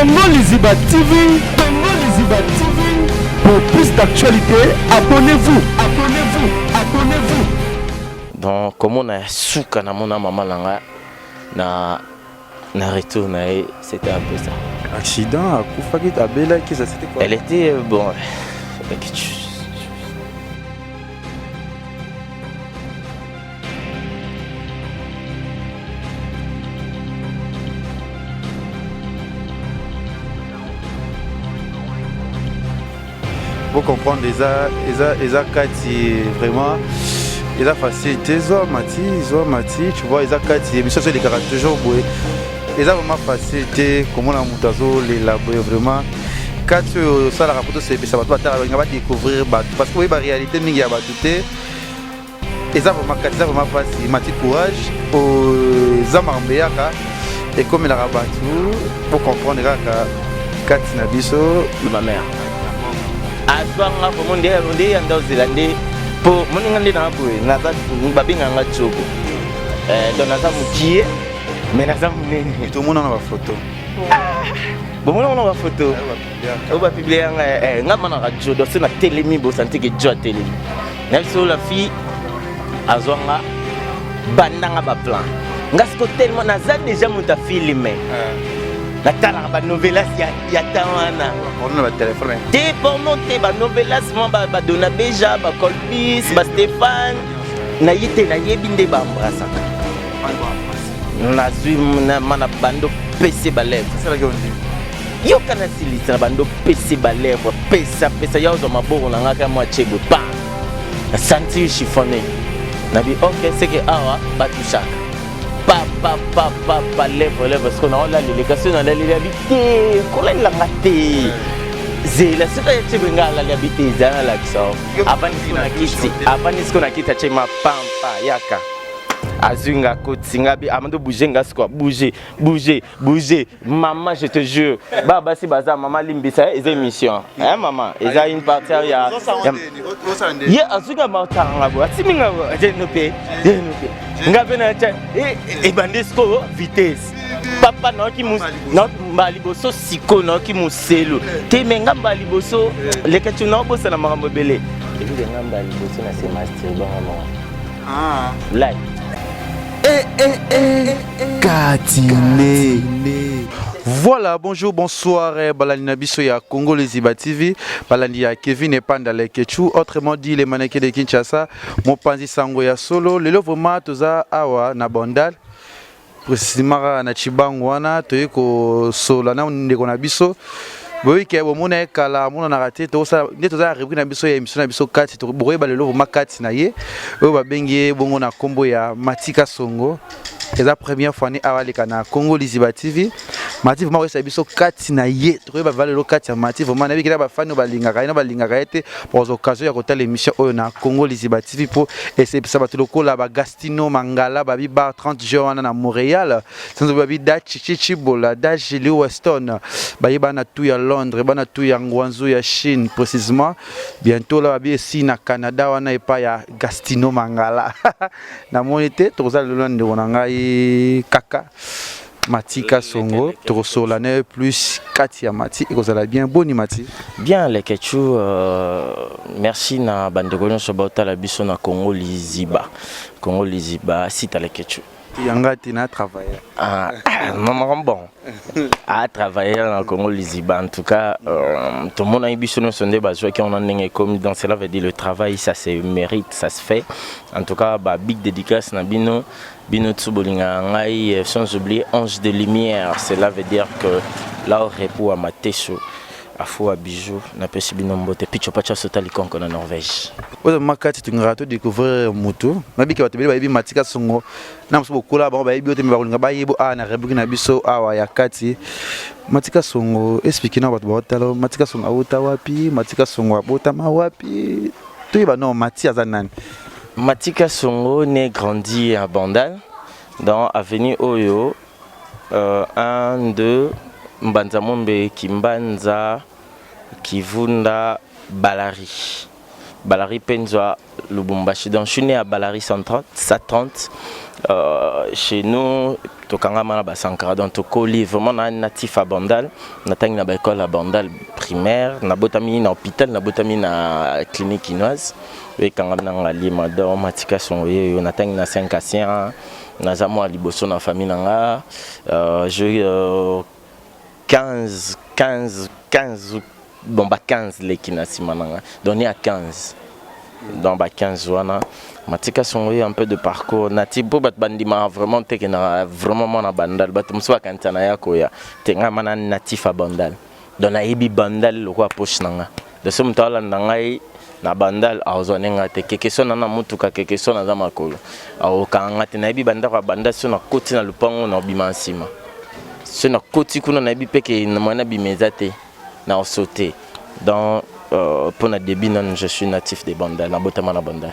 Congo Liziba TV, Congo Liziba TV. Pour plus d'actualités, abonnez-vous, abonnez-vous, abonnez-vous. Donc komona ya suka namona mama na nga na na retour na ye, c'était un peu ça. Accident, akufaki, abelaki, ça c'était quoi? Elle était bon, Pour comprendre, eza eza eza kati vraiment eza facile te. Zwa mati, zwa mati, tu vois, eza kati émission so elekaka toujours boye, eza vraiment facile te komona moto azolela boye. Vraiment kati oyo osalaka po tosepesa bato batala, balinga badécouvrir bato parce que oyeba réalité mingi ya bato te. Eza vraiment kati, eza vraiment facile. Mati, courage, eza makambo eyaka ekomelaka bato po comprendre kaka kati na biso. Ma mère azwanga vraiment nde nde ya nda ozela nde mpo moninga nde naa boye, naza babenganga Joko. Donc naza mokie mais naza monene. Tomona na bafoto. Bomona wana bafoto oyo bapublier yanga, nga manaka jo. Donc so natelemi bosanti ke jo atelemi na biso. La fille azwanga bandanga baplan nga siko tellement naza déjà moto afilme, natalaka banovelas ya temps wana. Porno na batelefone? Te, porno te, banovelas mwa badona beja, bacolbis, bastéphane. Naye te, nayebi nde baembrasaka. Nazwi mana bando pese balèvre. Asalaki yo ndenge? Yoka, nasilisa na bando pese balèvre, pesa pesa ya ozwa maboko na nga kaka mwa chebwe pa nasanti chiffonné. Nabi ok, seke awa batushaka pa pa pa pa pa lèvre lèvre. Siko naolaleleka, soki nalaleli abi te, kolalelanga te, zela soki aya chebwe nga alali abi te, ezala nalakisa o avandi siko na kiti, avandi siko na kiti, atie mapampa yaka, azwi nga, akotisi nga bi amando bouge nga siko bouge bouge bouge. Mama, je te jure, ba basi baza mama limbisa, eza émission hein mama, eza une partie ya ye. Azwi nga matanga boye, atimi nga jeno mpe jeno mpe nga mpe na tia ebandi sikoyo vitesse. Papa, nayoki mbala liboso sikoyo, nayoki moselu te me nga mbala liboso lekati naobosana makambo ebele ebike. Nga mbala liboso na se masturbanga moko lai. Eh, eh, eh, Katine. Voilà, bonjour, bonsoir, balandi na biso ya Congo Liziba TV, balandi ya Kevin Epanda Lekechu, autrement dit les mannequins de Kinshasa, mopanzi sango ya solo, lelo vraiment toza awa na Bandal, précisément na Chibango wana, toye kosola na ndeko na biso. Boyi ke bomona ye kala amonanaka te. Tokosala nde toza na rubrique na biso ya émission na biso kati. Bokoyeba lelo vraiment kati na ye oyo babengi ye bongo na nkombo ya Matika Songo. Eza première fois ni awa aleka na Congo Liziba TV. Mati vraiment oyesa biso kati na ye, tokoyeba va lelo kati ya Mati. Vraiment nayebi kela bafani oyo balingaka ye na balingaka ye te, bakozwa occasion ya kotala émission oyo na Congo Liziba TV mpo esepesa bato lokola bagastino Mangala babi bar 30 juin wana na Montréal, sanzo babi da Chichi Chibola da Julie Weston baye bana tu ya Londres, bana tu ya Guangzhou ya Chine précisément. Bientôt la babi esi na Canada wana epai ya Gastino Mangala. Namoni te tokozala lelo na ndeko na ngai kaka Matika Songo, tokosola na ye plus kati ya Mati, ekozala bien. Boni Mati? Bien Lekechu, merci na bandeko nyonso baotala biso na Congo Liziba, Congo Liziba sita Lekechu. Yanga te na travailleur. Ah, maman, bon, à travailler na Congo Liziba, en tout cas, tomonaki biso nyonso nde bazwaki wana ndenge ekomi. Donc cela veut dire le travail, ça se mérite, ça se fait. En tout cas ba big dédicace na bino, bino tsu bolingaka ngai, sans oublier Ange de Lumière, cela veut dire que là repo ya mateso afu bijou, napesi bino mbote picho pacha sotali konko na Norvège. Oyo makati tongaka to découvrir motu nabiki bato ebele bayebi Matika Songo na mosusu bokola bango bayebi yo te, me bakolinga bayebo awa na rubrique na biso awa ya kati. Matika Songo, explique na bato baotala Matika Songo auta wapi, Matika Songo abotama wapi, toyeba no Mati aza nani. Matika Songo né grandi à Bandal dans avenue Oyo 1 2 Mbanza Mombe Kimbanza Kivunda Balari Balari Penzwa Lubumbashi. Donc je suis né à Balari 130, 130. Chez nous, Tokangama na basankara, donc tokoli vraiment na natif ya Bandal. Natangi na baekole ya Bandal primaire, nabotami na hôpital, nabotami na clinique kinoise oyo ekangami na Ngaliema. Donc Matika Songo ye oyo, natangi na 5 Cassien. Naza mwa liboso na famille na nga. J'ai 15 15 15, bon, ba 15 leki na nsima na nga, donc né à 15. Donc ba 15 wana, Matika Songo ye, un peu de parcours nati mpo bato bandimaka vraiment te ke na vraiment mwana Bandal. Bato mosusu bakanisa na ya koya te. Ngai mana natif ya Bandal, donc nayebi Bandal lokola poche na nga. Donc so moto alanda ngai na Bandal, azwa nde ngai te. Keke so na na motuka, keke so naza makolo, akokanga nga te. Nayebi bandako ya Bandal. So nakoti na lupango, na obima nsima. So nakoti kuna, nayebi mpe ke mwana bima eza te, na osote. Donc mpo na début nanu, je suis natif de Bandal, nabotama na Bandal.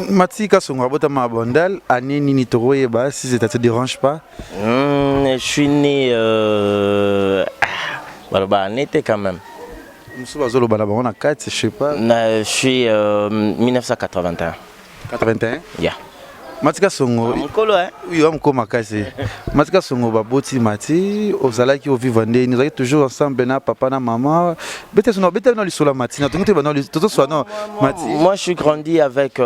Matika Songo abotama na Bandal année nini, tokoyeba, si ça te dérange pas? Je suis né ah, baloba année te quand même. Mosusu bazoloba na bango na kati, je sais pas. Na, je suis 1981. 81? Yeah. Matika Songo. Mokolo, eh? Oui, wa mokolo makasi. Matika Songo, baboti Mati, ozalaki ovivre ndeni? Ozalaki toujours ensemble na papa na mama? Bete sono, bete na lisolo ya Mati na tongi te, bana tozoswa no Mati. Moi, je suis grandi avec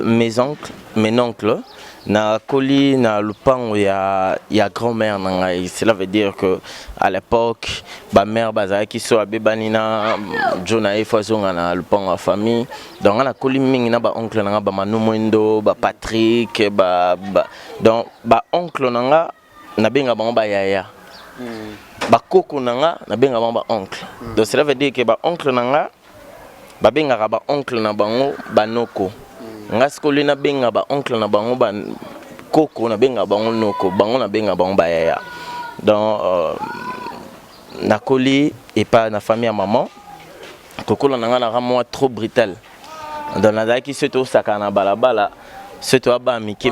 mes oncles, mes oncles. Nakoli na lupango ya grand-mère na ngai. Cela veut dire que à l'époque, ba mère bazalaki so abebani na jo na ye, fo azonga na lupango ya famille. Donc nga nakoli mingi na ba oncle na nga, ba Manu Mwendo, ba Patrick, ba donc ba oncle na nga, nabenga bango bayaya. Bakoko na nga, nabenga bango ba oncle. Donc cela veut dire que ba oncle na nga babengaka ba oncle na bango banoko. Nga sikoyo nabenga ba oncle na bango ba koko, nabenga bango noko, bango nabenga bango bayaya. Donc nakoli epa na famille ya maman. Kokola na nga naka mwa trop brutal. Donc nazalaki, soki tosakana na balabala, soki toya mike,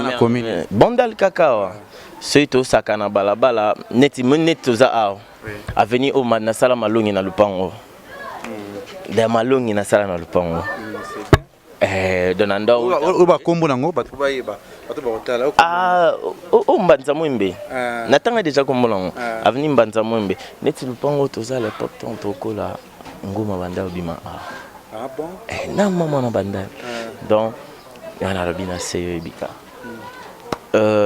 Bandal kaka awa, soki tosakana na balabala neti neti toza awa avenue oyo, nasala malongi na lupango da malongi, nasala na lupango. Donc na ndao oyo bakombo nango bato bayeba, bato bakotala. Ah, oyo Mbanza Mwembe, natanga déjà kombo nango, avenue Mbanza Mwembe. Neti lupango toza à l'époque, ntango tokola, ngoma banda obima awa. Ah bon? Na mama na Bandal. Donc nga nalobi na se oyo ebika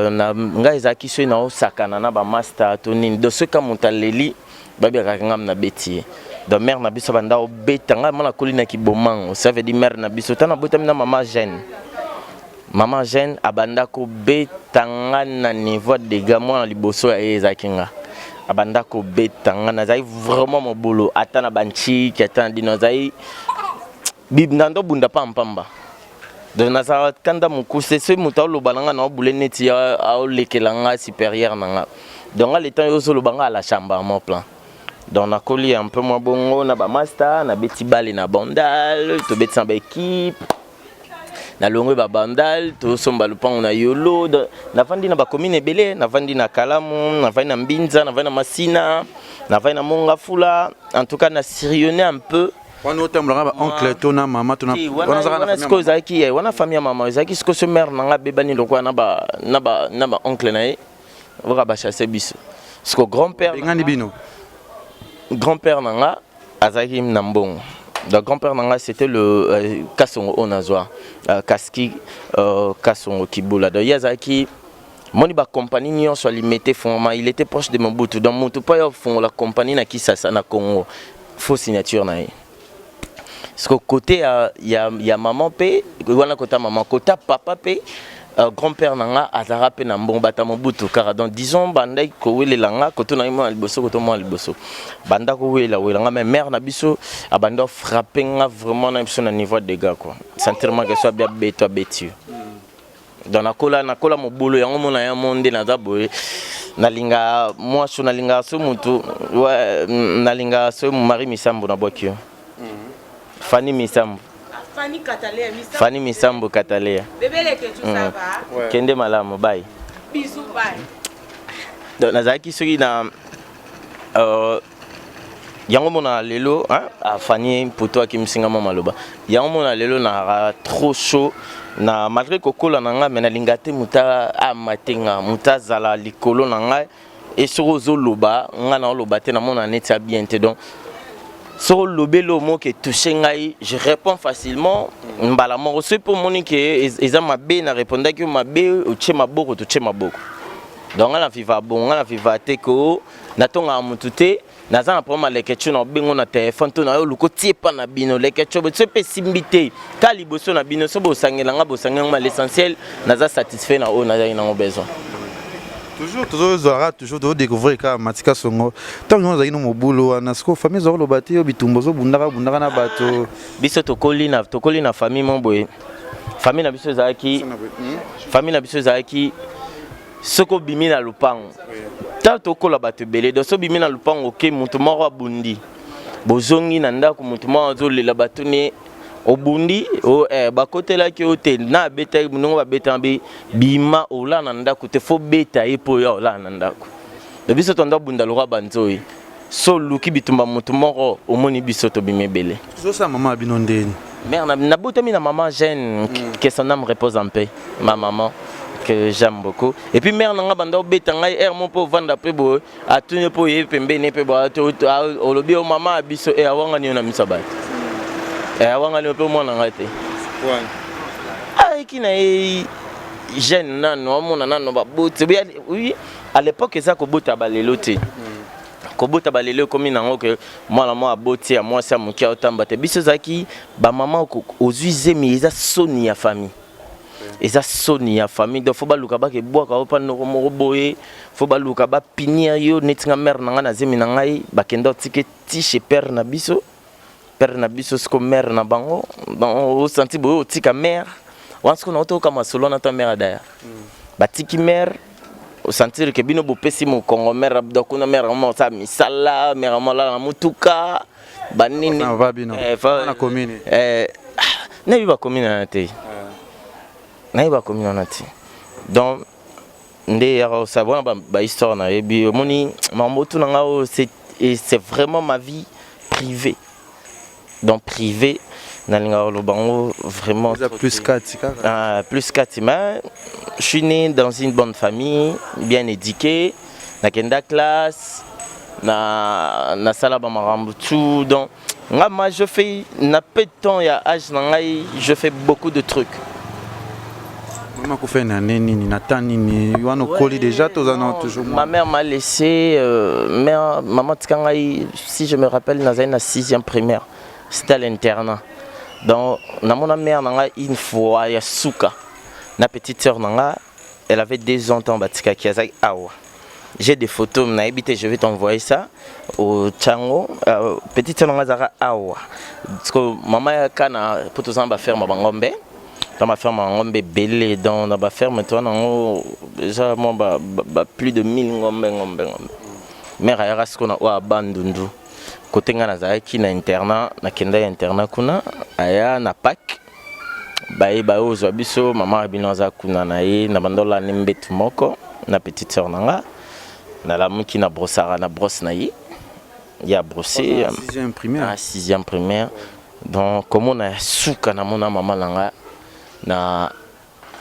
na ngai ezalaki soki naosakana na bamaster to nini. Donc soki ka moto aleli, babengaka ngam na beti ye. Donc mare na biso banda obeta ngai, mwana akoli na kibomango. Ça veut dire mare na biso, ntango nabotami na mama jeune, mama jeune abanda kobeta nga na niveau ya dégâts. Mwana liboso ya ye ezalaki nga. Abanda kobeta nga, nazali vraiment mobulu, ata na banchiki, ata na dino, azali nando bunda pampamba. Donc nazalaka kanda mokuse. Soki moto aoloba na nga, na obule neti aolekela nga supérieur na nga. Donc nga, le temps oyo ozoloba nga, ala chambre mon plan. Donc nakoli un peu mwa bongo na bamaster, nabeti bale na Bandal, tobeti na baéquipe, nalongwe babandal, tosomba lupango na Yolo. Navandi na bacommune ebele, navandi na Kalamu, navandi na Mbinza, navandi na Masina, navandi na Mongafula. En tout cas na sillonné un peu. Wana otambolaka ba oncle to na mama to na? Wana sikoyo ezalaki wana famille ya mama. Ezalaki sikoyo so mare na nga abebani lokola na ba oncle na ye, oka bachasse biso. Siko grand père Bengani bino? Grand père na nga azalaki na mbongo. Donc grand père na nga, c'était le Kasongo oyo nazwa Kaski Kasongo Kibula. Donc ye azalaki moni bacompagnie nyonso alimete fongama. Il était proche de Mobutu. Donc motu mpo ayo fongola compagnie na Kisasa, na Congo, faux signature na ye. Parce que côté ya maman mpe wana, côté ya maman, côté ya papa mpe, grand père na nga azalaka mpe na mbongo, bata Mobutu kaka. Donc disons bandaki kowelela nga koto na ye mwana liboso, koto mwana liboso, banda kowela wela nga. Mais mère na biso abanda frappe nga vraiment na biso na niveau ya dégâts quoi, sentiment ke so abi abeto, abeti yo. Donc nakola mobulu yango mona ya mo nde naza boye. Nalinga mwasi, nalingaka so motu, nalingaka so Mari Misambo, nabwaki yo Fani Misambo. Fanny Katalea, Misambo. Fani Misambo Katalea. Bébé Leke, tout ça va? Ouais. Kende malamu, bye. Bisous, bye. Donc nazalaki soki na Yango mona lelo, hein, afani mputu akimisi nga mwa maloba. Yango mona lelo na trop chaud na malgré kokola na nga mais nalinga te moto amate nga, moto azala likolo na ngai et soki ozoloba nga na oloba te namona neti ya bien te. Donc soki olobeli oyo moko etouche ngai, je réponds facilement mbala moko. Soki mpe omoni ke eza mabe, na répondaki yo mabe, otie maboko, totie maboko. Donc nga na viva bon, nga na viva te ko natongaka motu te. Naza na problème ya Leketchou, na obengo na téléphone to na yo luko tie pa na bino Leketchou, soki mpe esimbi te ka liboso na bino, so bosangela nga, bosangela nga. L'essentiel, naza satisfait na oyo nazalaki nango besoin. Toujours tozozwaka, toujours tozodécouvrir kaka Matika Songo. Ntango nyonso ozalaki no mobulu wana, sikoyo famille eza koloba te yo bitumba ozobundaka bundaka na bato? Biso tokoli na famille mo boye. Famille na biso ezalaki, famille na biso ezalaki, soki obimi na lupango, ntango tokola bato ebele, donc soki obimi na lupango, oke, moto moko abundi, bozongi na ndako, moto moko azolela, batuni: "Obundi?" O, bakotelaki yo te na abetaki ndongo, babetaka be bima olala na ndako te, fo beta ye mpo oyo olala na ndako. Donc biso tondo abunda lokwa banzoi. So oluki bitumba moto moko, omoni biso tobimi ebele. Tozosala mama ya bino ndeni? Mère, nabotami na maman jeune, que son âme repose en paix, ma maman que j'aime beaucoup. Et puis mère nanga banda obeta ngai air mo mpo ovanda mpe boye, atuni mpo oye pembeni mpe boye, olobi o mama ya biso e awangani yo na miso ya bato, e awangani yo mpe omwana ngai te. Ayeki na ye jeune nano, amona nano baboti. Oui, à l'époque eza kobota balelo te. Kobota balelo ekomi nango ke mwana mwa aboti ya mwasi ya moke aotamba te. Biso ezalaki bamama, ozwi zemi, eza soni ya famille, eza soni ya famille. Donc fo baluka bakebwaka yo mpa noko moko boye, fo baluka bapunir yo. Neti nga, mare na ngai na zemi na ngai, bakenda otike ti chez père na biso, père na biso siko mare na bango. Donc osanti boye otika mare wana, siko na otoyoka masolo wana to mare d'ailleurs batiki mare, osentir ke bino bopesi mokongo mare. Donc kuna mare yango osala misala, mare yango alala na motuka banini. Va bino na commune? Nayebi bacommune wana te, nayebi bacommune wana te. Donc nde yaka osala wana bahistoire nayebi. Omoni makambo otuna nga oyo, c'est vraiment ma vie privée. Donc privé, nalingaka koloba yango vraiment. Eza plus kati kaka. Ah, plus kati. Mais je suis né dans une bonne famille, bien éduqué, nakenda classe, na nasala bamakambo tout. Donc nga ma je fais na peu de temps ya âge na ngai, je fais beaucoup de trucs. Mama akufa na nde nini, na temps nini wana okoli déjà, toza na toujours? Ma mère m'a laissé, mère, maman tika ngai, si je me rappelle, nazali na sixième primaire, c'était à l'internat. Donc namona mère na ngai une fois ya suka na petite sœur na nga, elle avait 2 ans. Temps batikaki, azalaki awa. J'ai des photos, nayebi te, je vais t'envoyer ça au Tchango. Petite sœur na nga azalaka awa parce que mama yaka na po toza na baferme bangombe, dans baferme ya ngombe ebele. Donc na baferme to wana yango eza mwa ba plus de 1000 ngombe, ngombe, ngombe. Mare ayaka sikoyo na oyo abandundu kote ngai nazalaki na internat, nakendaki internat kuna. Aya na pak baye baye ozwa biso, mama bino aza kuna na ye na bandola ne mbetu moko na petite sœur na nga. Nalamuki na brossara na brosse na ye ya brosse. Sixième primaire? Ah, sixième primaire. Donc komona ya suka namona mama na nga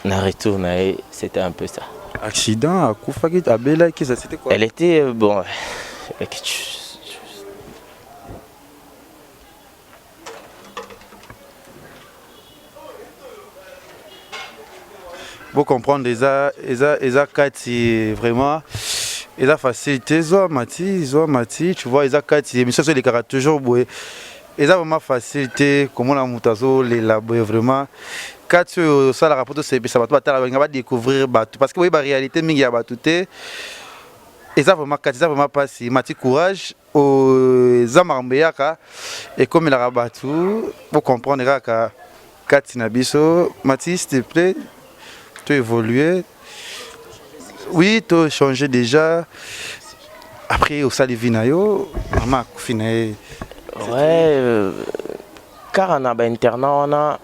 na retour na ye, c'était un peu ça. Accident, akufaki, abelaki, ça c'était quoi? Elle était bon avec- Bo comprendre, eza kati vraiment, eza facile te. Zwa mati, zwa mati, tu vois, eza kati émission so elekaka toujours boye. Eza vraiment facile te komona moto azolela boye. Vraiment kati oyo osalaka mpo tosepesa bato batala, balinga badécouvrir bato, parce que boyeba réalité mingi ya bato te. Eza vraiment kati, eza vraiment mpasi. Mati, courage. Eza makambo eyaka, ekomelaka bato, bocomprendre kaka kati na biso. Mati, s'il te plaît, to évoluer, oui, to changer déjà. Après osali vie na yo, mama akufi na ye. Ouais, kaka na bainternat wana.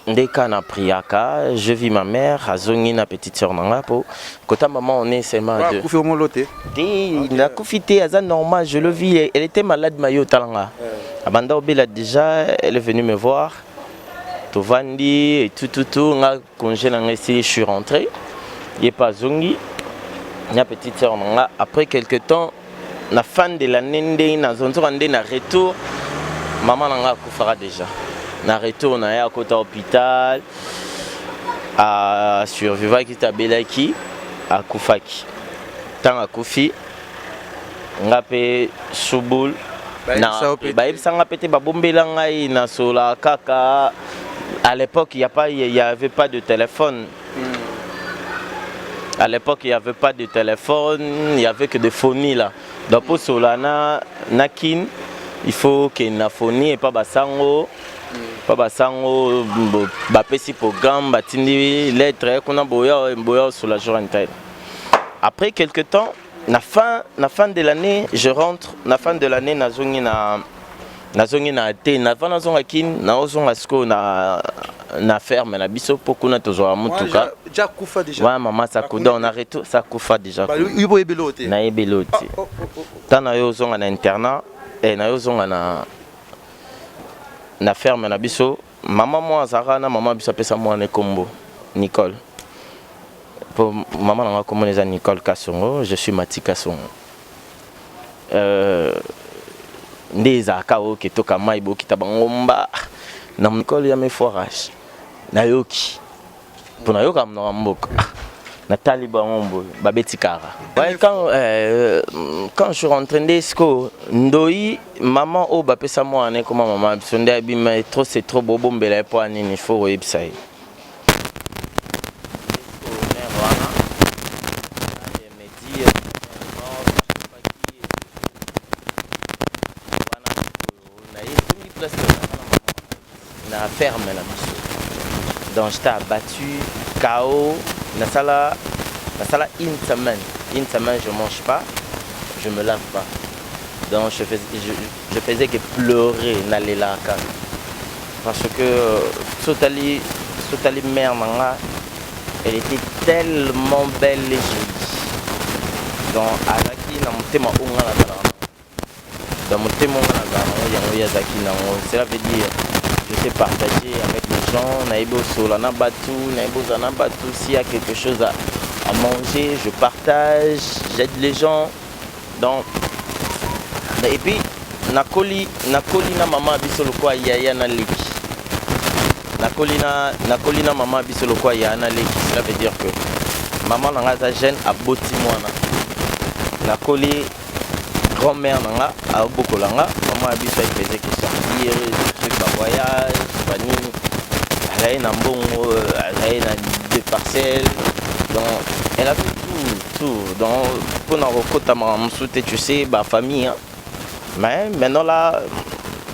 Nde ka na priaka, je vis ma mère azongi na petite sœur na nga po kota maman on est seulement à deux. Akufi omolo te? Te, nakufi te, aza normal, je le vis, elle était malade mayo otala nga. Abanda obela déjà, elle est venue me voir. Tovandi et tout tout tout, nga congé na nga esili, je suis rentré. Ye pa azongi na petite sœur na nga après quelque temps na fin de l'année nde nazonzoka nde na retour mama na nga akufaka déjà na retour na ye akota hôpital asurvivaki te abelaki akufaki ntango akufi nga mpe subul bayebisa nga mpe te babombela ngai nasola kaka à l'époque il y a pas il y avait pas de téléphone. À l'époque, il n'y avait pas de téléphone, il n'y avait que des phonies là. Donc pour cela, na, na kin, il faut que na phonie et pas basango, pas basango, bapesi programme, batindi lettre, kuna boya, boya sur la journée. Après quelques temps, na fin de l'année, je rentre, na fin de l'année, nazongi na nazongi na te na nazonga kin naozonga sikoyo na ferme na biso mpo kuna tozwaka motuka. Wana mama sakuda na retour sakufa déjà. Nayebeli o te ntan na yo ozonga na internat na yo ozonga na ferme na biso mama mwa azalaka na mama biso apesa mwana ekombo Nicole po mama na nga komona eza Nicole Kasongo, je suis Mati Kasongo. Nde ezalaka oyo ketoka mai bokita bangomba na Nicole ya meforage nayoki mpo nayoka monoko ya mboka natali bango boye babeti kara. Ouais, quand je suis rentré nde sikoyo ndoi mama oyo bapesa mwana ekoma mama biso nde abima trop c'est trop bobombela ye mpo ya nini faut koyebisa ye. Mère wana elle me dit non, akufaki wana na ye ezongi place na ferme na biso. Donc j'étais abattu, KO. Nasala une semaine, une semaine, je mange pas, je me lave pas, donc je faisais que pleurer, nalelaka parce que sotali mère na nga, elle était tellement belle et jolie, donc azalaki na motema oyo nga nazalaka dans motema oyo nga nazala nango yango ye azalaki nango. Cela veut dire je sais partager avec les gens, nayebi osola na bato, nayebi ozala na bato. S'il y a quelque chose à manger, je partage, j'aide les gens. Donc et puis nakoli na mama biso lokola yaya na leki, nakoli na mama biso lokola yaya na leki. Cela veut dire que mama na nga aza jeune aboti mwana, nakoli grand-mère na nga abokola nga. Mama ya biso afaisait que sortir, truc, bavoyage, banini, azali na mbongo, azali na deux parcelles, donc elle avait tout tout. Donc mpona kokota makambo mosusu te, tu sais, bafamille, hein. Mais maintenant là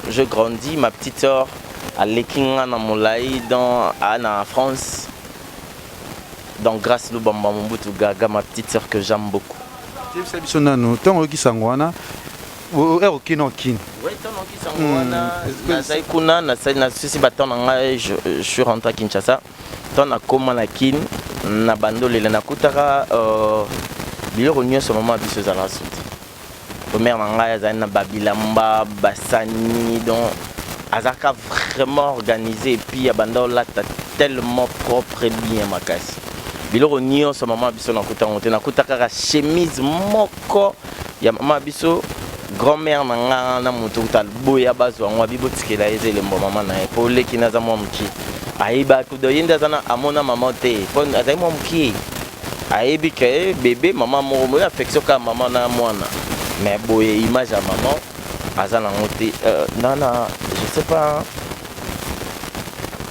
je grandis, ma petite sœur aleki nga na molai dans na France, donc Grâce Lubamba Mobutu Gaga, ma petite sœur que j'aime beaucoup. Yebisa biso nanu ntango oyoki sango wana ere okini okini. Ntango oyoki sango wana nazali kuna nasisi batemps na ngai, je suis rentré à Kinshasa. Ntango nakóma na Kine na bandolela nakutaka biloko nyonso mama biso ezalaka suti première na ngai azali na babilamba basani, donc azalaka vraiment organisé et puis abanda olata tellement propre et bien makasi. Biloko nyonso mama biso nakuta yango te, nakuta kaka chemise moko ya mama biso. Grand-mère na nga na moto kuta boya bazwa yango abi botikela ye eza elembo mama na ye mpo oleki naza mwa mokie ayebaki do ye nde aza na amona mama te mpo azali mwa mokie ayebi ke bébé mama moko boye affection kaka mama na mwana mais boye image ya mama aza nango te nana je sais pas.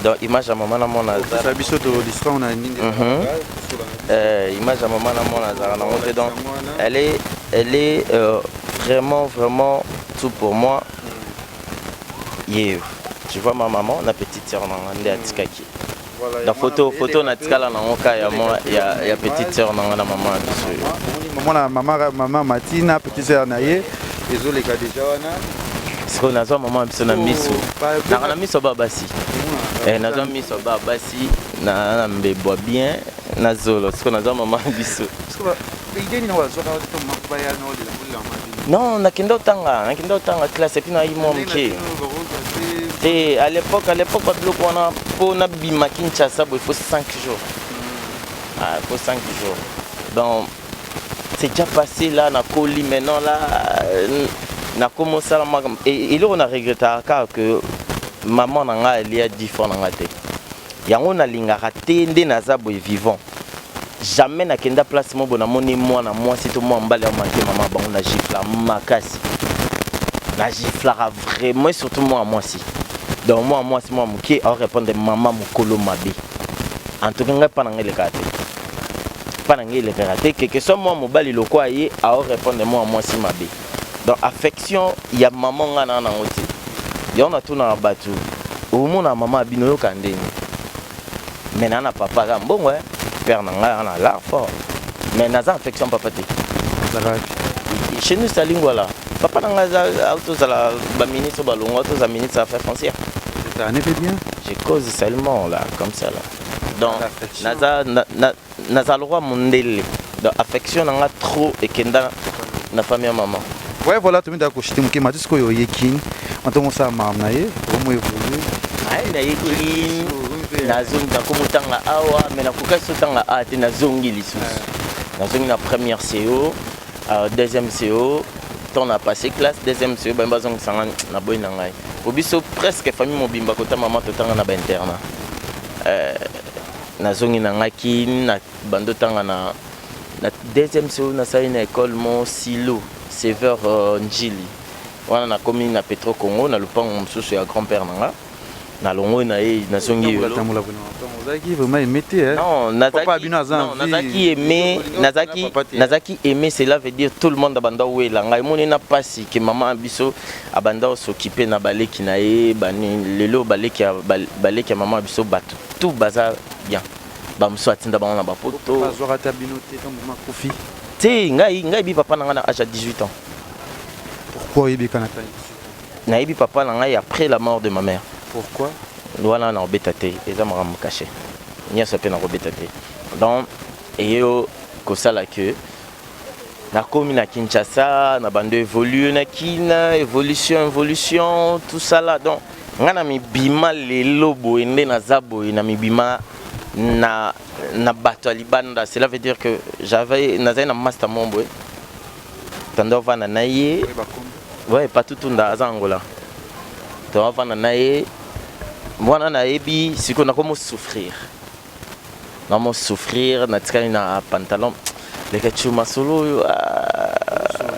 Donc image ya mama na mwana aza biso todistrait na nini. Image ya mama na mwana azalaka nango te, donc elle est vraiment vraiment tout pour moi. Ye tu vois ma maman na petite sœur na nga nde atikaki na photo natikala nango ka ya ya petite sœur na nga na mama na biso. Mama mama mama Matina, petite sœur na ye ezoleka déjà wana. Sikoyo nazwa mama na biso na miso naka na miso ba basi. Eh, nazwa miso ba basi na mbebwa bien na zolo siko nazwa mama biso. Non, nakende otanga, nakende otanga classe et puis nayi mwa moke te. À l'époque babiloko wana, mpo nabima Kinshasa boye, il faut 5 jours. Ah, il faut 5 jours. Donc c'est déjà passé là. Nakoli maintenant là, nakomi osala makambo. Eloko na regrettaka kaka que mama na ngai alia 10 fois na ngai te. Yango nalingaka te. Nde naza boye vivant, jamais nakenda place mo boye, namoni mwana mwasi to mwana mobali amanke mama bango, na gifla makasi, na giflaka vraiment, et surtout mwana mwasi. Donc mwana mwasi, mwana moke aorépondre mama mokolo mabe. En tout cas ngai, mpa na ngai elekaka te, mpa na ngai elekaka te. Quelque soit mwana mobali lokwa ye aorépondre mwana mwasi mabe. Donc affection ya mama ngai na nango te. Yango natunaka bato, omona mama abino oyoka ndeni? Mais naa na papa aza mbongo, eh. Père na ngai aza na l'art fort, mais naza affection papa te. Chez nous c'est Lingwala. Papa na ngai aza tozala baministre balongwa, toza ministre affaires foncières. Ça en fait bien. Je cause seulement là, comme ça là. Donc naza naza lokwa mondele. Donc affection na nga trop ekenda na famille ya mama. Ouais, voilà, tomi da koshite moke mati. Sikoyo oyeki antongo osala makambo na ye, omo évolue. Aye, nayeki, nazongi, nakomi otanga awa, mais nakokasi otanga awa te. Nazongi lisusu, nazongi na première CO, deuxième CO. Ntango na passé classe deuxième CO, baye bazongisanga, naboyi na ngai. Po biso presque famille mobimba kota mama totanga na bainternat. Nazongi na ngai kini, na bando otanga na deuxième CO. Nasali na école mo silo sévère, Njili wana. Nakomi na Petro Congo, na lupango mosusu ya grand père na nga. Nalongoi na ye, nazongi Yolo. Ozalaki vraiment aimé te. Non, nazalaki aimé, nazalaki aimé. Cela veut dire tout le monde abanda owela ngai. Emoni na mpasi ke mama biso abanda os'occuper na baleki na ye. Bani lelo baleki ya mama biso, bato tout baza bien, bamosusu atinda bango na bapoto. Azwaka ta bino te ntango mama akufi? Te, ngai bi papa na ngai na âge ya 18 ans. Pourquoi oyebika na tani? Nayebi papa na ngai après la mort de ma mère. Pourquoi? Wana nakobeta te, eza makambo caché nyonso mpe nakobeta te. Donc eyo kosala ke nakomi na Kinshasa, na bando évolue na kina, évolution, évolution, tout ça là. Donc ngai na mibima lelo boye nde naza boye, na mibima na bato ya libanda. Cela veut dire que j'avais, nazali na master mo boye, tanda ovanda na ye. Ouais, Patutunda aza Angola, toavanda na ye wana. Nayebi sikoyo nakomo souffrir, namo souffrir, natikali na pantalon leka cu masolo oyo.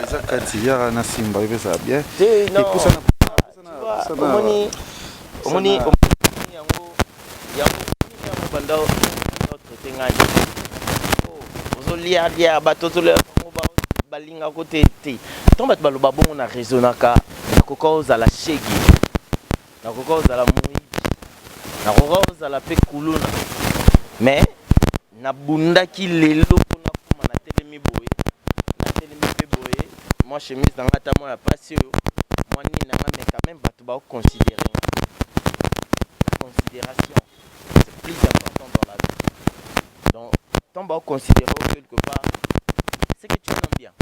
Eza kati yaka na simba epesaka bien. Te, non, omoni, omoni yango banda otraite ngai, ozolialia bato, ozolia bango, balingako te te. Ntango bato baloba bongo, na raisonnaka, nakoka ozala shege, nakoka ozala moyibi, nakoka ozala mpe kuluna, mais nabundaki lelo mpona koma natelemi boye, natelemi mpe boye. Mwa chemise na nga, ata mwa ya pasi oyo, mwa nini na nga, mais quand même bato baoconsidere nga. Considération, c'est plus important dans la vie. Donc tant baoconsidere quelque part, c'est que tu es un homme bien.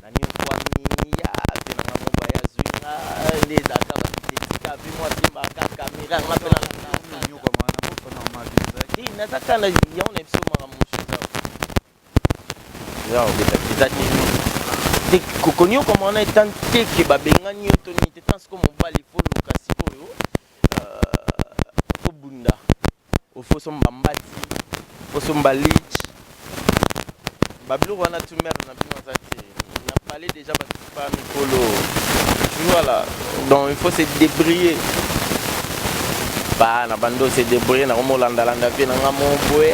Naniokwami ya pe nanga mobaya, azwi nga nde ezalaka batetika mpe mwa simbaka kamera nga mpe. Te, naza kaka na yango na biso. Makambo mosusu eza kobeta eza te te. Kokoniokama wana etan te ke babengani yo to nini te. Tan sikoyo mobali fo luka sikoyo obunda, ofo somba mbati, fo somba lich, babiloko wana. Tu mare na bino aza te na palais déjà, bato pa mikolo, tu vois là. Donc il faut se débrouiller. Ba na bando se débrouiller, nakomolandalanda vie na nga mo boye.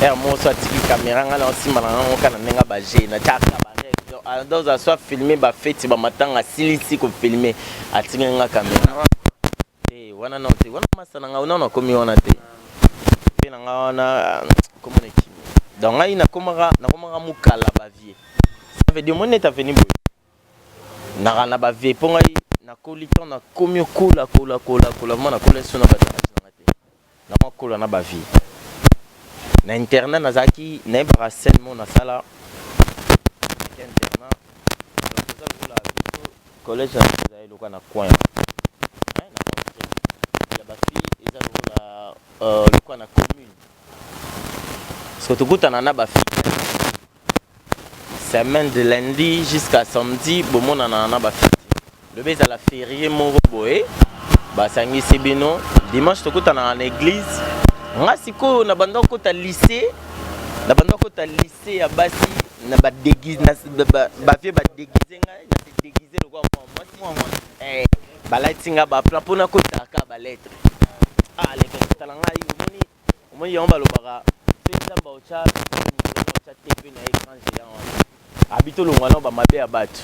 Ere moso atiki caméra, nga na osimba na ngango kaka na ndenge baje na tiaka barègle. Donc azo filme bafeti, bamatanga, asilisi kofilme, atiki nga caméra te wana. Nao te wana, masa na nga nano akomi wana te mpe na nga wana komona ekimi. Donc ngai nakomaka mokala bavie. Ça veut dire moni neti aveni boye naka na bavie mpo ngai. Nakoli, ntango nakomi okola kola kola kola, ma nakola so na bato na nga te, namakola na bavie na internat. Nazalaki, nayebaka scène mo nasala naki internat. Donc eza lokola biso collège na biso ezali lokola na coin, hein, na entrée ya bafille eza lokola lokola na commune, parce que tokutana na bafille semaine de lundi jusqu'à samedi, bomonana na bafille te. Lobi ezala férié moko boye, basangisi bino dimanche, tokutanaka na église. Nga sikoyo na banda okota lycée, na banda okota lycée ya basi na bavie, badéguise ngai, na se déguise lokola mwa mwasi. Balati nga baplan mpona kotaka balettre. Ah, leke tala ngai, omoni, omoni yango balobaka soki Nzambe otya otya TV na écran géant wana, abi tolongwa nao bamabe ya bato,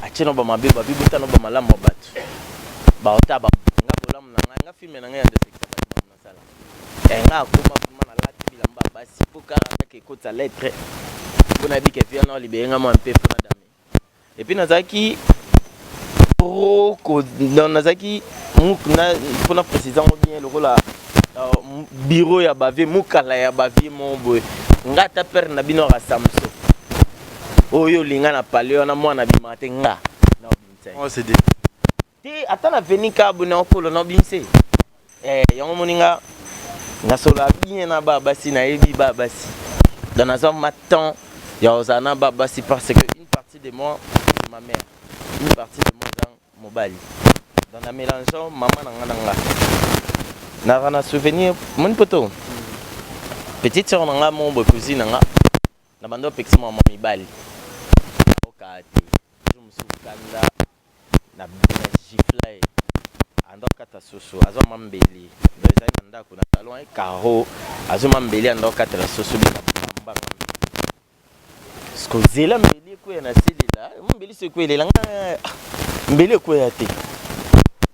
atie nao bamabe, babi bota nao bamalamu ya bato, baota nga bolamu na ngai, nga film na ngai ya ndesekisa bato, mamu nasala. Nga akoma vraiment nalati bilamba ya basi mpo kaka kaka ekotisa lettre, mpo nayebi ke via nao libeye nga mwa mpe mpona dame. Et puis nazalaki pro, nazalaki mpona préciser yango bien, lokola bureau ya bavie, mokala ya bavie moko boye. Nga ata père na bino aka Samso oyo olinga na pale wana, mwana bimaka te, nga na obimisa te, ata na veni kabu na okolo na obimisa. Yango moni nga nasola bien na ba basi, nayebi ba basi, donc nazwa ma temps ya kozala na ba basi, parce que une partie de moi, c'est ma mère, une partie de moi eza mobali. Donc na mélangeant mama na nga na nga, naka na souvenir moni poto petite sœur na nga moko boye, cousine na nga, na bando apekisa mama mibali okaa te. Jour mosusu kanda na gifla ye, ando akata soso, azwa mambeli. Donc ezali na ndako na salon caro, azwa mambeli, ando akatela soso bina bambanga kozela mbeli ekweya na selela mbeli so ekweyelela nga mbeli ekweya te.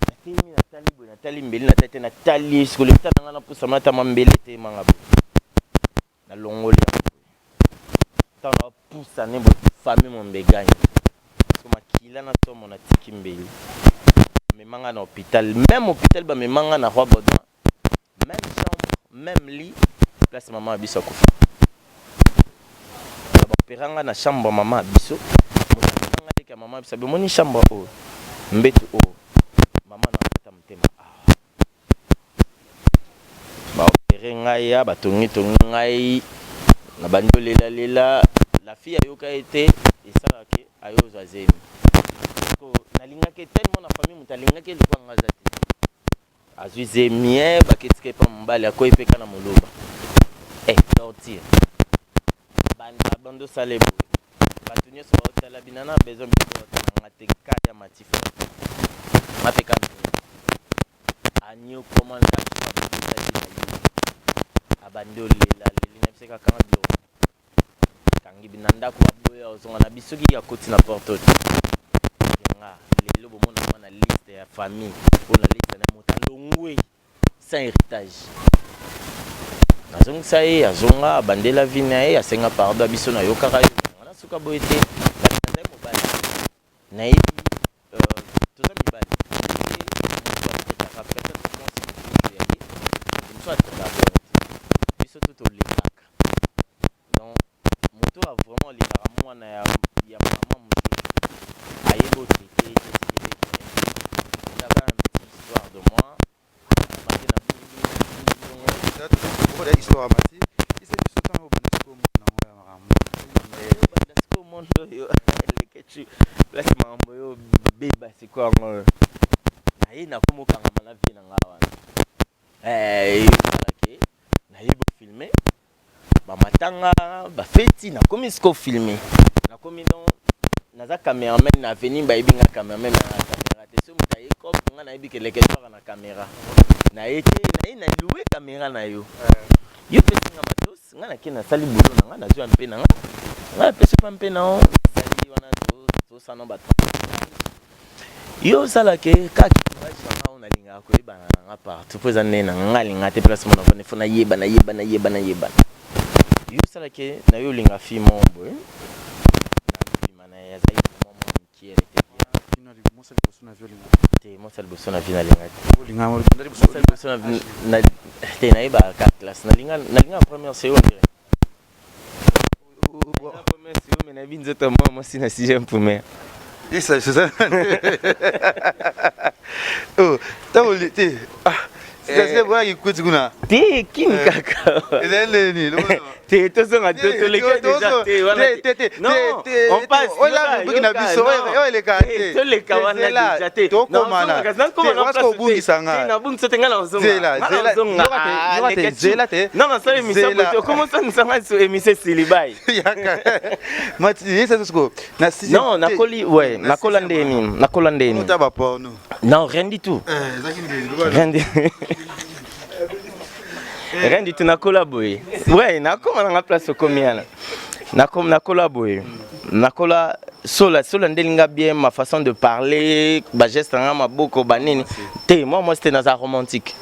Natelemi, natali boye, natali mbeli, natali te, natali sikoyo leta na nga, napusama ata mbeli etemanga boye, nalongoli yango boye. Ntango napusane boye, famille mombe eganye so makila na somo, natiki mbeli, bamemanga na hôpital, même hôpital bamemanga na Roi Baudouin, même chambre, même lit, place mama ya biso akufa. Baopéra nga na chambre mama ya biso. Moto amemanga leki ya mama ya biso, abomoni chambre oyo, mbeto oyo, mama na akata motema awa. Baopérer ngai ya batongitongi ngai na bandi olelalela. La fille ayoka ye te, esalaki ayozwa zemi. Nalingaki tellement na famille, moto alingaki eloko yanga aza te. Azwi zemi, baketika epa mobali, akoyi mpe ka na moluba torture, babandi osala eboye, bato nyonso baotala bina na besoin biloko batalanga te. Ka ya matifa nga mpe ka anyokoma nzambe na ye, abandi olela leli na biso, kakanga biloko, kangi na ndako, aboya ozonga na biso. Soki akoti na porte oyo nga lelo, bomona nga na liste ya famille mpo na liste na moto alongwe sans héritage. Nazongisa ye, azonga, abandela vie na ye, asenga pardon ya biso, nayokaka yo nga nasuka boye te. Nazali mobali, nayebi toza mibali. Moto atraitaka peut-être mwasi mosusu ya ye, mosusu atraitaka bongo te. Biso to tolingaka, donc moto oyo vraiment alingaka mwana ya mama mosusu, ayebi otraite te. Ezaka un petit histoire de moi bake na Histoire ya mati ise biso ntango obanda sikoyo mona yango ya makambo. Banda sikoyo mondo oyo elekeci place, makambo oyo beba sikoyo, yango oyo naye nakomokangama na vie na nga wana. Ezalaki nayebi ofilme bamatanga, bafeti, nakomi sikoyo filme, nakomi donc naza cameraman na avenir. Bayebi nga cameraman na caméra te. So moto aye cop nga, nayebi ke leke twaka na caméra naye te, naye na louer caméra na yo, yo pesi nga matos, nga nake nasali boulot na nga, nazwi mpe na nga, nga napesi pa mpe na o nasali wana, tosana bato yo osalaka kaka courage na nga oyo nalingaka koyebana na nga partout, mpo eza ndenge na nga alinga te. Place mona vane fo nayeba, nayeba, nayeba, nayebana. Yo osalaki na yo olinga fille moko boye, nabima na ye, azali mwa mwa mokie, elle était bien. Te, mwasi ya liboso na vie nalinga te. Mwasi ya liboso na te, nayebaka kaka classe. Nalinga nalinga première CO, on dirait. Première CO, mais nayebi nzoto ya mwa mwasi na sixième primaire. Isa, c'est ça. Oh, ntango te. Ah, c'est ça ikuti kuna. Te, kini kaka. Ezali nini? Te, tozonga te, toleki déjà te wana. Te, te, Non, on passe. Oyo rubrique na biso oyo eleka te. Toleka wana déjà te. Tokomana. Obungisa nga. Nabungisa te, nga na ozonga. Zela, zela. Yoka te, zela te. Non, nasala émission boye te. Okomosanisa nga so émission esili bai. Yaka. Mati, yesa siko. Na sixième. Non, nakoli, ouais, nakola ndeni, nakola ndeni. Ota ba porno. Non, rien du tout. Eh, ezaki ndeni. Rien du rien du tout. Nakola boye, ouais, nakoma nanga place okomi wana. Nakola boye, nakola sola sola ndeli nga bien, ma façon de parler, bageste nanga, maboko, banini te. Moi moi c'était naza romantique,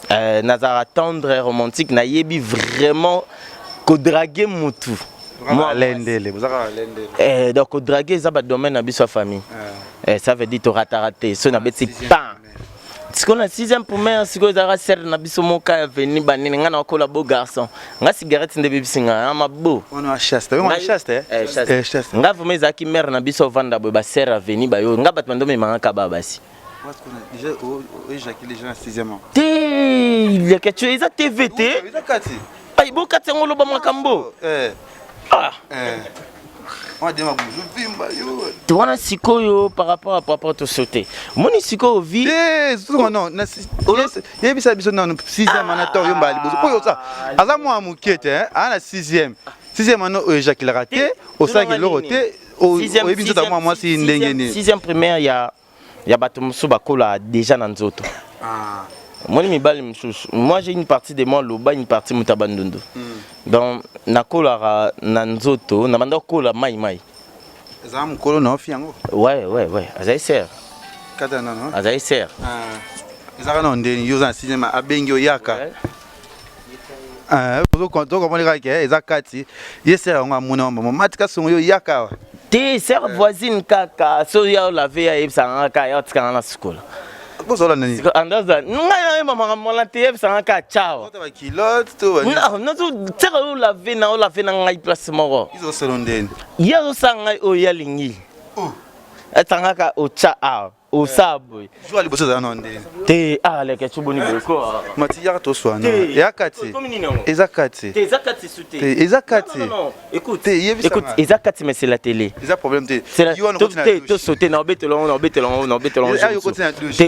nazala tendre, romantique, nayebi vraiment kodraguer mutu. Lendele, bozaka lendele. Eh, donc kodraguer eza badomaine na biso ya famille. Eh, ça veut dire torataka te. So nabeti pan sikoyo na sixième primaire, sikoyo ezalaka sere na biso moko ya veni banini. Ngai nakola beau garçon, nga cigarette nde bebisi nga mabo. Wana chaste, wana chaste. Eh, chaste. Nga vraiment ezalaki mare na biso ovanda boye, basere aveni bayo nga bato bandomemanga ba basi. Déjà oéjaculé déjà na sixième ans? Te, leke eza tv te. Eza kati. Ai, bokati yango, oloba makambo. Ah. Wana vimba yo. Te, wana sikoyo par rapport à papa tosote moni sikoyo vie. Non, yebisa biso nano, sixième wana to yo mbala liboso mpo osa aza mwana moke te, aa na sixième, sixième wana oéjaculaka te, osalaki eloko te, oyebi nzoto ya mwana mwasi ndenge nini? Sixième primaire ya bato mosusu bakola déjà na nzoto. Omoni mibali mosusu, moi j'ai une partie de moi loba, une partie moto ya bandundu. Donc nakolaka na nzoto, na banda kokola mai mai. Ezala mokolo na ofi yango? Ouais, azali sere. Kata nano. Azali sere. Ezalaka na ndeni yo oza na sixième, abengi oyaka, tokomoni kaka eza kati ye sere yango amoni yango mama matika songo yo yaka awa. Te, sere voisine kaka. So ya olave, ya yebisanga kaka ya otikanga na sukola. Bozola nani? Andaza ngai nayeba makambo wana te, yebisanga kaka ciao. Bakilote to? Tika olave na olave na ngai place moko. Izosolo ndeni? Ye azosala ngai oyo ye alingi, etangaka otya awa, osala boye. Jour liboso ezala na ndeni? Te, ah, leke toboni boye ko. Mati, yaka toswana, ya kati. Eza kati. Te, eza kati su te. Te, eza kati. Écoute, écoute, eza kati, mais c'est la télé. Eza problème te. Te, tosaute na obetela ngo, na obetela ngo, na obetela ngo te,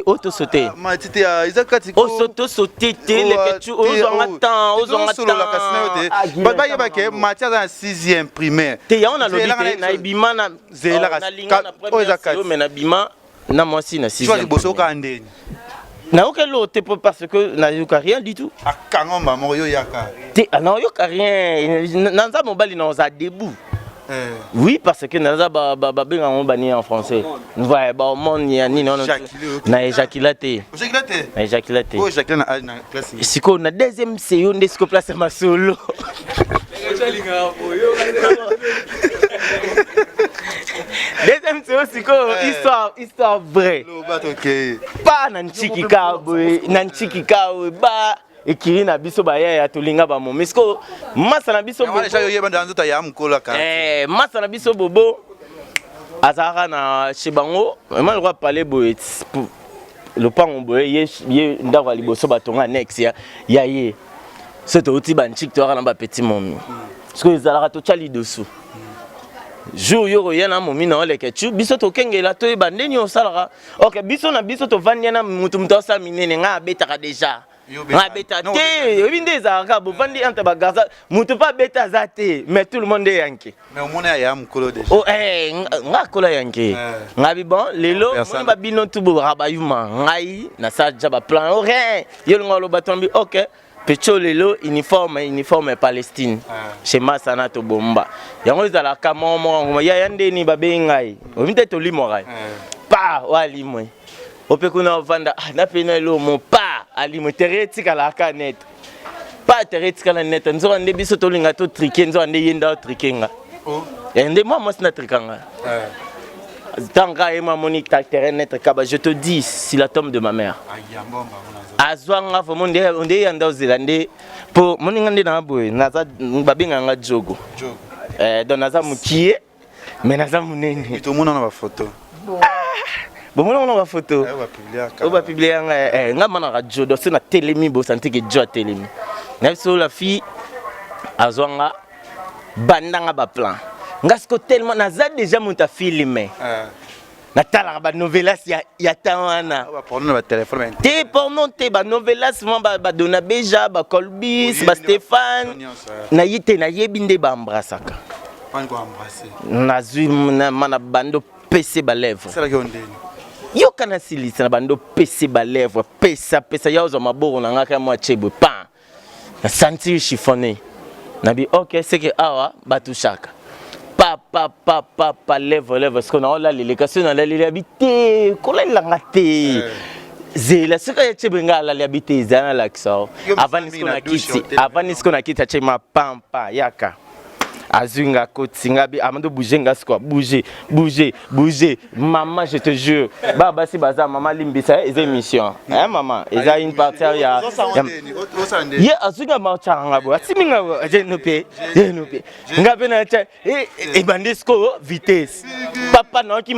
o tosaute. Mati, te, eza kati. Tosaute te, leke tu ozwanga temps, ozwanga temps. Bato bayebake Mati aza na sixième primaire. Te, yango nalobi te, nayebima na nalinga na première, mais nabima na mwasi na sixième. Liboso okaa ndeni? Nayoka eloko te po parce que nayoka rien du tout. Akanga mba moko, yo yaka. Te, nayoka rien, naza mobali, naoza debout. Oui, parce que naza babenga ngo bani en français, ouais, bahormone ya nini wana. Na éjacula te. Na éjacula te. Sikoyo na deuxième seyo nde sikoyo place ya masolo. Deuxième seyo sikoyo, histoire vraie, pa na ntiki ka boye, na ntiki ka boye, ba ekiri na biso bayaya tolinga bamomi. Sikoyo masa na biso, masa na biso bobo azalaka na chez bango ema lokwa pale boye, lopango boye, ye ndako ya liboso batonga annexe ya ye. So touti bantiki, toyaka na bapeti momi. Sikoyo ezalaka totya lidusu jour yo koya na momi na oleke tu biso tokengela, toyeba ndeni osalaka. Ok, biso na biso tovandi na mutu, mutu asala minene, ngai abetaka déjà, ngai abeta te. Oyebi nde ezalaka, bovandi entre bagarsa, mutu mpe abeta aza te, mais tout le monde eyanke. Mais omoni aya mokolo déjà. Oh, eh, nga akola yanke. Ngai bi bon lelo moni babino tu bobaka bayuma, ngai nasala déjà baplan o rien. Yo linga oloba tombi, ok pecho lelo uniforme, uniforme Palestine chez masana tobomba yango ezalaka moko moko ngoma ya ya ndeni babengi ngai oyebi te tolimwaka pa oyo alimwe ope kuna ovanda napena elomo pa alimwe tere etikalaka net pa tere etikala net. Nzoka nde biso tolinga totrike, nzoka nde ye nde aotrike nga. Nde mwa mwasi natrika nga. Tant que ye mamoni terrain net kaba, je te dis, c'est la tombe de ma mère. Azwa nga vraiment nde nde ya nda ozela nde po moninga nde na boye, naza babenga nga jogo. Eh, donc naza mokie mais naza monene. Tomona na bafoto. Bomona wana bafoto oyo bapublie yanga, nga manaka jo. Donc so natelemi, bosanti ke jo atelemi na biso. La fille azwa nga, bandanga baplan nga siko tellement naza déjà moto afilme, natalaka banovelas ya temps wana. Porno na batelefone? Te, porno te, banovelas mwa badona beja, bacolbis, bastéphane. Naye te, nayebi nde baembrasaka. Nazwi mana bando pese balèvre. Yoka, nasilisa na bando pese balèvre, pesa pesa ya ozwa maboko na nga kaka mwa chebwe pan, nasentir chiffonné, nabi ok, seke awa batushaka pa pa pa pa pa, lèvre lèvre. Sikoyo naolaleleka, soki nalaleli, abi te, kolalelanga te, zela soki aya chebwe nga alali, abi te, ezala nalakisa o. Avandi sikoyo na kiti, avandi sikoyo na kiti, atie mapampa yaka, azwi nga, akoti nga, amando bouge nga sikoyo, bouge bouge bouge. Mama, je te jure, baa basi baza mama, limbisa, eza émission, hein mama, eza une partie ya ye. Azwi nga, matyaka nga boye, atimi nga jeno mpe jeno mpe nga mpe natya, ebandi sikoyo vitesse papa. Nayoki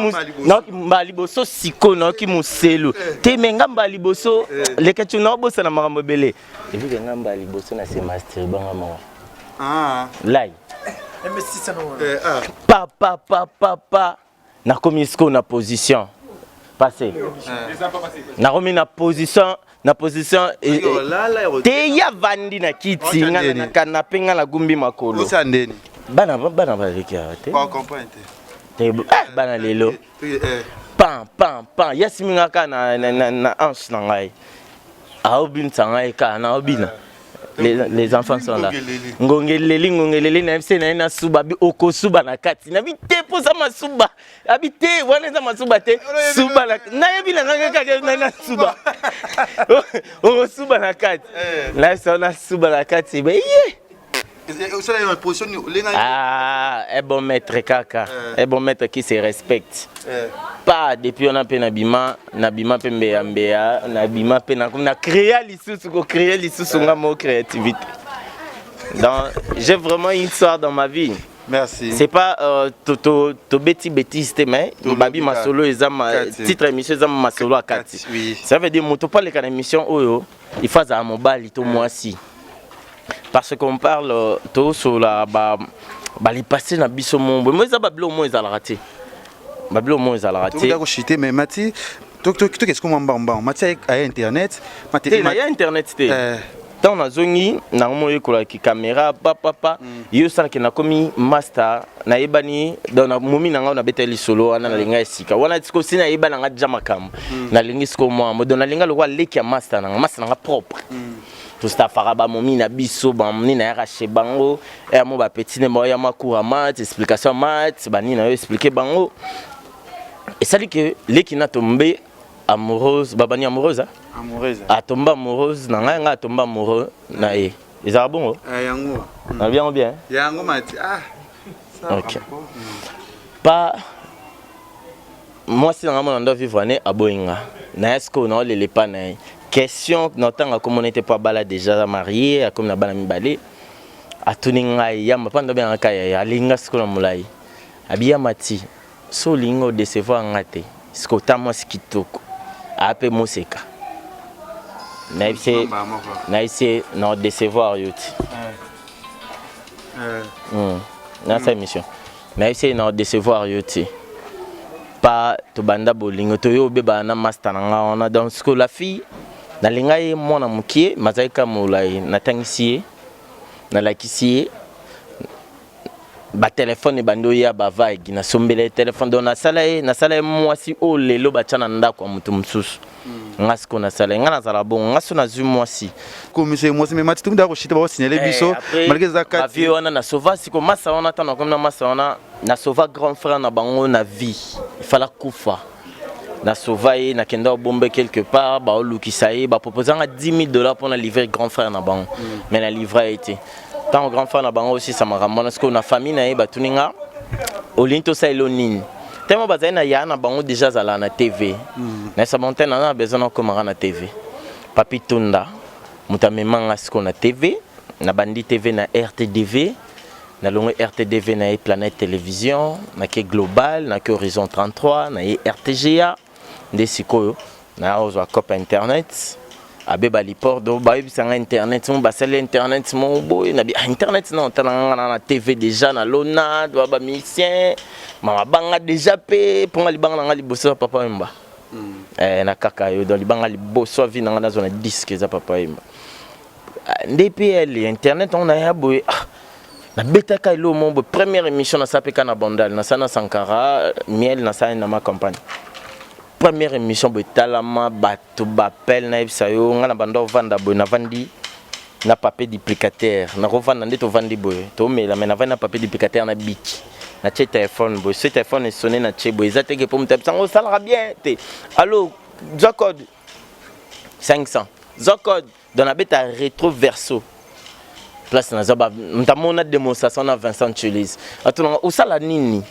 mbala liboso sikoyo, nayoki moselu te, me nga mbala liboso leketi, naobosana makambo ebele ebike. Nga mbala liboso na se masturbe nga moko lai pa pa pa pa pa. Nakomi sikoyo na position passé, nakomi na position, na position te, ya vandi na kiti, nga na canapé, nga nagumbi makolo. Bana bana baleki awa te, bana lelo pan pan pan, yasimi nga kaka na hanche na ngai, aobinisa ngai kaka, naobina. Les enfants sont là. Ngongeleli ngongeleli, na yebisi na ye nasuba, abi okosuba na kati, nabi te, mposa masuba, abi te, wana eza masuba te, suba na nayebi na ngai kaka na nasuba, okosuba na kati, nayebisa nasuba na kati, be ye. Ah, un bon maître kaka, un bon maître qui se respecte pas. Depuis wana mpe nabima, nabima mpe mbeya mbeya, nabima mpe na créa lisusu, kocréer lisusu nga mo créativité. Donc j'ai vraiment une histoire dans ma vie. Merci. C'est pas to to to beti bêtise te, mais babi masolo eza ma titre émission, eza masolo akati. Ça veut dire moto pas leka na émission oyo, il faut azala mobali to mwasi, parce qu'on parle tosola ba balipase na biso mombo mo, eza babilo mo ezalaka te, babilo mo ezalaka te. Koshite, mais mati tokesi komwa mbambango, mati aya internet. Te, naya internet te. Ntango nazongi nango, moyekolaki caméra papapa, ye osalaki, nakomi master, nayebani. Donc momi na ngai nabetali lisolo wana, nalinga esika wana sikoyo si nayeba nanga deja makambo, nalingi sikoyo mwa, donc nalinga lokola leki ya master nanga, master nanga propre. Tostafaka bamomi na biso, bamoni nayaka chez bango, ya mo bapeti ne bao ya macours ya math, explication ya math, banini na yo explique bango. Esali ke leki na tombe amoureuse, babani amoureuse. Amoureuse. Atomba amoureuse na ngai, ngai atomba amoureux na ye, ezalaka bongo. Yango. Nalobi yango bien? Yango mati, ah. Ok, pa mwasi na ngai mona ndo vivre ane aboyi nga na ye, sikoyo naolela epa na ye. Question na otanga komona ete mpo abala déjà, aza marié, akomi na bana mibale. Atuni ngai yamba mpa ndo abengaka yaya, alingi nga sikoyo na molai, abi yamba ti so olingi odecevoir nga te, sikoyo ta mwasi kitoko aya mpe moseka, nayebisi ye na odecevoir yo ti nasa émission, nayebisi ye na odecevoir yo ti pa tobanda bolingo, toyo obebana na master na nga wana. Donc sikoyo la fille nalinga ye mwana mokie, mazali ka molai, natangisi ye, nalakisi ye batelefone, ebandi oya bavague, nasombela ye telefone. Donc nasala ye, nasala ye mwasi oyo lelo batya na ndako ya moto mosusu. Nga sikoyo nasala ye, nga nazala bongo, nga so nazwi mwasi. Komisa ye mwasi, mais mati tumida koshite baosignale biso malgré eza kati. Bavie wana nasova sikoyo masa wana, ntango nakomi na masa wana, nasova grand frère na bango na vie, ifala kufa, nasova ye, nakenda obombe quelque part, baolukisa ye, baproposanga 10 000 $ mpona livrer grand frère na bango, mais na livra ye te. Ntango grand frère na bango osisa makambo wana, sikoyo na famille na ye batuni nga: olingi tosala elo nini? Tellement bazali na ya na bango déjà azalaka na TV. Nayesa bango te, naza na besoin nakomaka na TV. Papi Tunda moto amemanga sikoyo na TV. Nabandi TV na RTDV, nalongwe RTDV, na ye Planète Télévision, nake Global, nake Horizon 33, na ye RTGA. Nde sikoyo naozwa cope internet abeba lipordo, bayebisanga internet mo basali internet mo boye na bi ah, internet na otala nga na TV déjà na lona doa ba musicien mama banga déjà pe mponga libanga na nga liboso ya Papa Wemba. Na kaka yo donc libanga liboso ya vie na nga nazwa na disque eza Papa Wemba. Ah, nde mpe ele internet yango naya boye, ah, nabetaka eloko moko boye. Première émission nasala mpe ka na Bandal, nasala na Sankara Miel, nasala na ma campagne. Première émission boye etalama, bato bapele. Nayebisa yo, ngai na banda ovanda boye, navandi na papier duplicateur, nakovanda nde tovandi boye, tomela me navandi na papier duplicateur na biki, natie telefone boye. So telefone esone, natie boye, eza teke mpo moto abisango osalaka bien te. Allo, zwa code 500, zwa code. Donc nabeta rétro verso place, nazwa moto amona démonstration na Vincent Chulise, atunanga osala nini,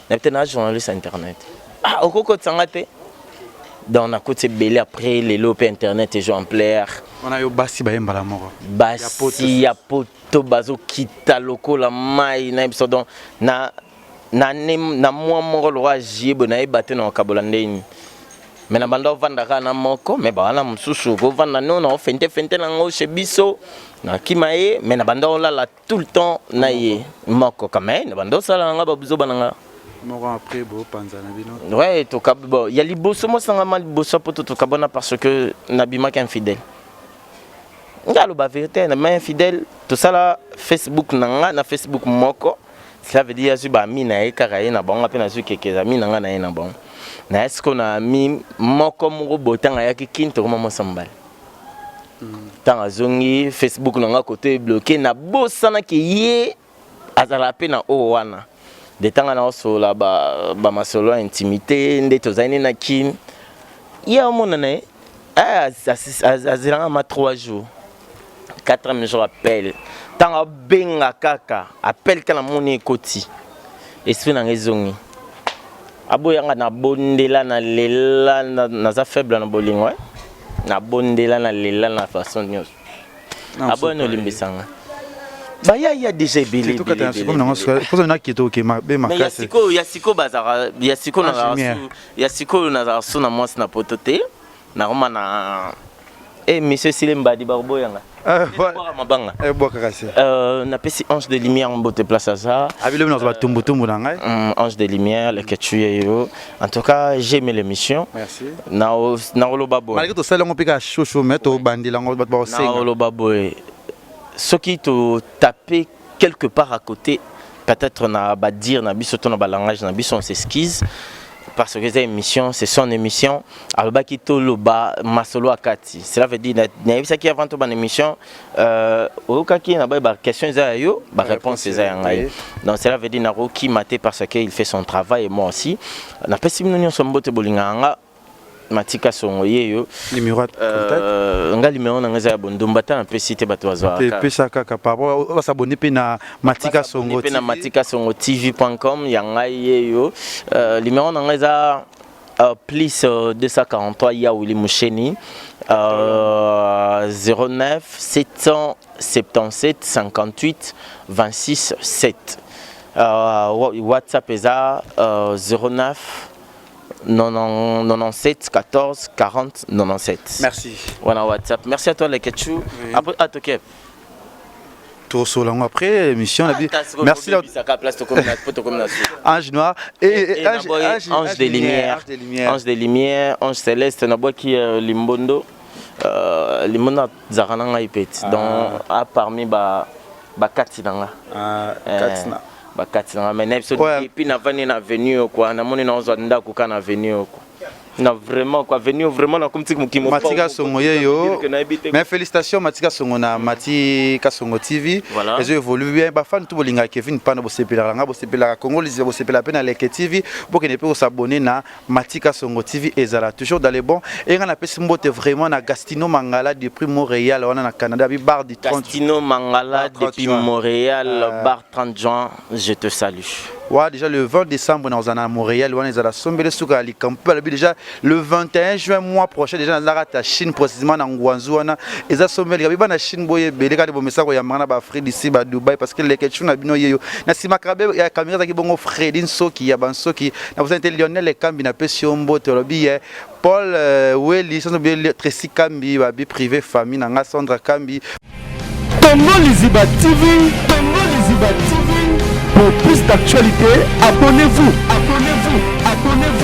nayebi te, na journaliste internet. Ah, okokotisanga te. Donc nakoti ebele. Après lelo mpe internet ezo ampleur. Wana yo basi bayembala moko. Basi ya poto bazokita lokola mai na biso. Donc na mwa moko lokwa jie boye, nayeba te na kokabola ndeni, me na banda ovanda kaka na moko, me bawana mosusu kovanda no na ofente fente nango chez biso, nakima ye, me na banda olala tout le temps na ye moko quand même, na banda osala nanga babuzoba na nga. Moko, après bopanza na bino. Ouais, toka bon, ya liboso mosanga ma liboso po tokabona parce que nabimaki infidèle. Nga aloba vérité, nabima infidèle. Tosala Facebook na nga na Facebook moko, cela veut dire azwi baami na ye kaka ye na bango, mpe nazwi keke ami na nga na ye na bango. Na ye sikoyo na ami moko moko boye, ntango ayaki Kini, tokoma mwasi mobali. Ntango azongi, Facebook na nga koto ebloqué, nabosanaki ye azalaka mpe na oyo wana de ntango naosolola bamasolo ya intimité nde tozali nde na Kini. Ye amona na ye azelanga ma 3 jours, 4 jour, appel. Ntango abenga kaka appel kaka, namoni ekoti, esprit nanga ezongi. Aboyanga, nabondela, nalela, naza faible na bolingo, nabondela, nalela na façon nyonso. Aboya, nolimbisanga, bayaya déjà ebele. Ya sikoyo bazalaka ya sikoyo, ya sikoyo nazalaka so na mwasi na poto te, nakoma na e monsieur Sile Mbadi, bakoboyanga mabanga. Napesi Ange de Lumière mbote place aza. Abilobi nazwa batumbutumbu na ngai. Ange de Lumière leketu ye yo. En tout cas, j'ai aimé l'émission. Merci. Naoloba boye. Malgré tosali yango mpe kaka shosho, mais tobandela yango, bato bakosenga. Naoloba boye, soki totape quelque part à côté, peut-être na badire na biso to na balangage na biso, on s'excuse parce que eza émission, c'est son émission. Alobaki toloba masolo akati, cela veut dire nayebisaki avant to bana émission, oyokaki na ba question eza ya yo, ba réponse eza ya ngai. Donc cela veut dire nakokima te parce que il fait son travail et moi aussi. Napesi bino nyonso mbote, bolingaka nga Matika Songo ye yo. Numéro ya contact? Nga numéro na nga eza ya bondumba ta, napesi te, bato bazwaka. Pesa kaka par rapport basabone mpe na Matika Songo. Mpe na Matika Songo TV.com ya ngai ye yo. Numéro na ngai eza plus 243 ya Willy Musheni, 09 777 58 26 7. WhatsApp eza 09 97 14 40 97. Merci. Voilà WhatsApp. Merci à toi Leketchou. Oui. Après, ah, ok. Tosola yango après émission na bi. Merci. Ange Noir et ange, ange des Lumières, Ange des Lumières, Ange Céleste, nabwaki Limbondo, Limbondo azalaka na ngai peti. Donc a parmi ba bakati na nga, bakati na nga, mais na biso depuis navandi na avenue oyo quoi, namoni naozwa ndako ka na avenue oyo quoi, na vraiment quoi, avenue vraiment nakomi tiki mokimo. Matika Songo ye yo, mais félicitations Matika Songo na Matika Songo TV. Voilà. Ezo évolue bien. Bafan tout bolingaka Kevin Pano, bosepelaka nga, bosepelaka Congo Lizia, bosepela mpe na Leke TV, bokende mpe kosabone na Matika Songo TV, ezala toujours dans les bons. E nga napesi mbote vraiment na Gastino Mangala depuis Montréal wana na Canada, bi bar du 30. Gastino Mangala. Bar 30 depuis juin. Montréal, bar 30 juin, je te salue. Wana déjà le 20 décembre nakozala na Montréal, wana ezala sombele suka ya likambo. Mpe balobi déjà le 21 juin mois prochain déjà nazalaka ta Chine, précisément na Guangzhou. Wana eza sombele likambo. Bana Chine boye ebele kaka bomesa koyambaka na baAfrique d'ici, baDubai, parce que Leketchou na bino yeyo na nsima ya caméra ezalaki bongo Fredi Nsoki ya bansoki na bosani te. Lionel Ekambi, napesi yo mbote. Olobi ye Paul Weli, sans oublier Tracy Kambi, babi privé, famille na nga Sandra Kambi. Congo Liziba TV, Congo Liziba TV. Pour plus d'actualités, abonnez-vous, abonnez-vous, abonnez-vous.